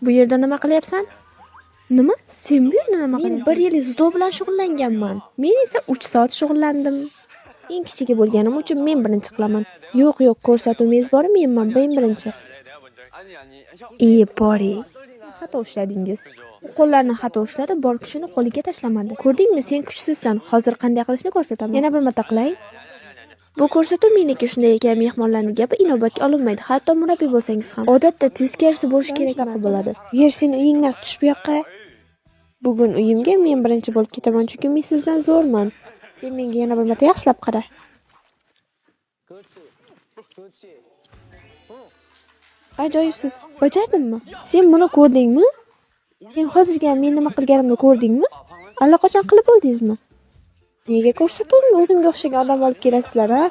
Bu yerda nima qilyapsan? Nima? Sen bu yerda nima qilyapsan? Men 1 yil dzyudo bilan shug'ullanganman. Men esa 3 soat shug'ullandim. Eng kichigi bo'lganim uchun men birinchi qilaman. Yo'q, yo'q, ko'rsatuv mezboni menman, men birinchi. Bori. Xato ushladingiz. U qo'llarini xato ushladi, bor kuchini qo'liga tashlamadi. Ko'rdingmi, sen kuchsizsan. Hozir qanday qilishni ko'rsataman. Yana bir marta qilay. Bu ko'rsatuv meniki, shunday ekan mehmonlarning gapi inobatga olinmaydi, hatto murabbiy bo'lsangiz ham. Odatda teskarisi bo'lishi kerak emas bo'ladi. Yer seni uying emas, tush bu yoqqa. Bugun uyimga men birinchi bo'lib ketaman, chunki men sizdan zo'rman. Sen menga yana bir marta yaxshilab qara. Ajoyibsiz. Bajardimmi? Sen buni ko'rdingmi? Sen hozirgina men nima qilganimni ko'rdingmi? Allaqachon qilib bo'ldingizmi? Nega ko'rsatuvimga o'zimga o'xshagan odam olib kelasizlar, a?